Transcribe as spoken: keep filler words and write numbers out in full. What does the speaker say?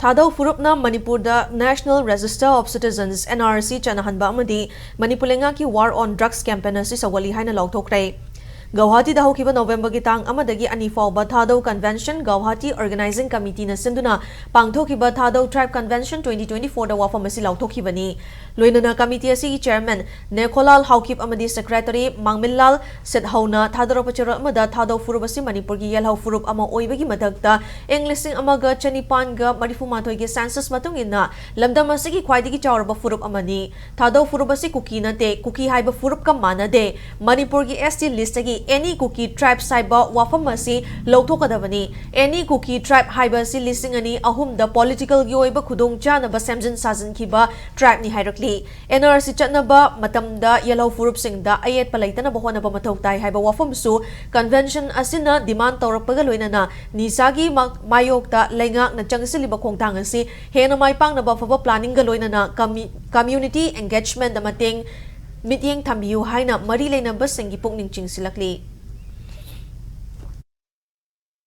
ꯊꯥꯗꯧ ꯐꯨꯔꯨꯞꯅ ꯃꯅꯤꯄꯨꯔꯗ National Register of Citizens, N R C, ꯆꯠꯅꯍꯟꯕ ꯑꯃꯗꯤ ꯃꯅꯤꯄꯨꯔ ꯂꯩꯉꯥꯛꯀꯤ War on Drugs campaign ꯑꯁꯤ ꯁꯧꯒꯠꯂꯤ ꯍꯥꯏꯅ ꯂꯥꯎꯊꯣꯛꯈ꯭ꯔꯦ꯫ ꯒꯧꯍꯥꯇꯤꯗ ꯍꯧꯈꯤꯕ ꯅꯣꯕꯦꯝꯕꯔꯒꯤ ꯇꯥꯡ ꯑꯃꯗꯒꯤ ꯑꯅꯤ ꯐꯥꯎꯕ ꯊꯥꯗꯧ Convention Gauhati Organizing Committeeꯅ ꯁꯤꯟꯗꯨꯅ ꯄꯥꯡꯊꯣꯛꯈꯤꯕ ꯊꯥꯗꯧ Tribe Convention twenty twenty-fourꯗ ꯋꯥꯐꯝ ꯑꯁꯤ ꯂꯥꯎꯊꯣꯛꯈꯤꯕꯅꯤ꯫ ꯂꯣꯏꯅꯅ committee ꯑꯁꯤꯒꯤ chairman ꯅꯦꯈꯣꯂꯥꯜ ꯍꯥꯎꯀꯤꯞ ꯑꯃꯗꯤ secretary ꯃꯥꯡꯃꯤꯟꯂꯥꯜ ꯁꯦꯠꯍꯧꯅ ꯊꯥꯗꯣꯔꯛꯄ ꯆꯦꯔꯣꯜ ꯑꯃꯗ ꯊꯥꯗꯧ ꯐꯨꯔꯨꯞ ꯑꯁꯤ ꯃꯅꯤꯄꯨꯔꯒꯤ ꯌꯦꯜꯍꯧ ꯐꯨꯔꯨꯞ ꯑꯃ ꯑꯣꯏꯕꯒꯤ ꯃꯊꯛꯇ ꯏꯪ ꯂꯤꯁꯤꯡ ꯑꯃꯒ ꯆꯅꯤꯄꯥꯟꯒ ꯃꯔꯤꯐꯨ ꯃꯥꯊꯣꯏꯒꯤ census ꯃꯇꯨꯡ ꯏꯟꯅ ꯂꯝꯗꯝ ꯑꯁꯤꯒꯤ ꯈ꯭ꯋꯥꯏꯗꯒꯤ ꯆꯥꯎꯔꯕ ꯐꯨꯔꯨꯞ ꯑꯃꯅꯤ꯫ ꯊꯥꯗꯧ ꯐꯨꯔꯨꯞ ꯑꯁꯤ ꯀꯨꯀꯤ ꯅꯠꯇꯦ, ꯀꯨꯀꯤ ꯍꯥꯏꯕ ꯐꯨꯔꯨꯞꯀ ꯃꯥꯟꯅꯗꯦ꯫ ꯃꯅꯤꯄꯨꯔꯒꯤ S T listꯇꯒꯤ any Kuki tribes ꯍꯥꯏꯕ ꯋꯥꯐꯝ ꯑꯁꯤ ꯂꯧꯊꯣꯛꯀꯗꯕꯅꯤ꯫ Any Kuki tribe ꯍꯥꯏꯕ ꯑꯁꯤ ꯂꯤꯁꯤꯡ ꯑꯅꯤ ꯑꯍꯨꯝꯗ politicalꯒꯤ ꯑꯣꯏꯕ ꯈꯨꯗꯣꯡꯆꯥꯅꯕ ꯁꯦꯝꯖꯤꯟ ꯁꯥꯖꯤꯟꯈꯤꯕ tribeꯅꯤ ꯍꯥꯏꯔꯛꯂꯤ꯫ N R C ꯆꯠꯅꯕ ꯃꯇꯝꯗ ꯌꯦꯜꯍꯧ ꯐꯨꯔꯨꯞꯁꯤꯡꯗ ꯑꯌꯦꯠꯄ ꯂꯩꯇꯅꯕ ꯍꯣꯠꯅꯕ ꯃꯊꯧ ꯇꯥꯏ ꯍꯥꯏꯕ ꯋꯥꯐꯝꯁꯨ convention ꯑꯁꯤꯅ demand ꯇꯧꯔꯛꯄꯒ ꯂꯣꯏꯅꯅ ꯅꯤꯁꯥꯒꯤ ꯃꯥ-, ꯃꯥꯌꯣꯛꯇ ꯂꯩꯉꯥꯛꯅ ꯆꯪꯁꯤꯜꯂꯤꯕ ꯈꯣꯡꯊꯥꯡ ꯑꯁꯤ ꯍꯦꯟꯅ ꯃꯥꯏ ꯄꯥꯛꯅꯕ ꯑꯐꯕ planningꯒ ꯂꯣꯏꯅꯅ commu-, community engagementꯗ ꯃꯇꯦꯡ, ꯃꯤꯠꯌꯦꯡ ꯊꯝꯕꯤꯌꯨ ꯍꯥꯏꯅ ꯃꯔꯤ ꯂꯩꯅꯕꯁꯤꯡꯒꯤ ꯄꯨꯛꯅꯤꯡ ꯆꯤꯡꯁꯤꯜꯂꯛꯂꯤ꯫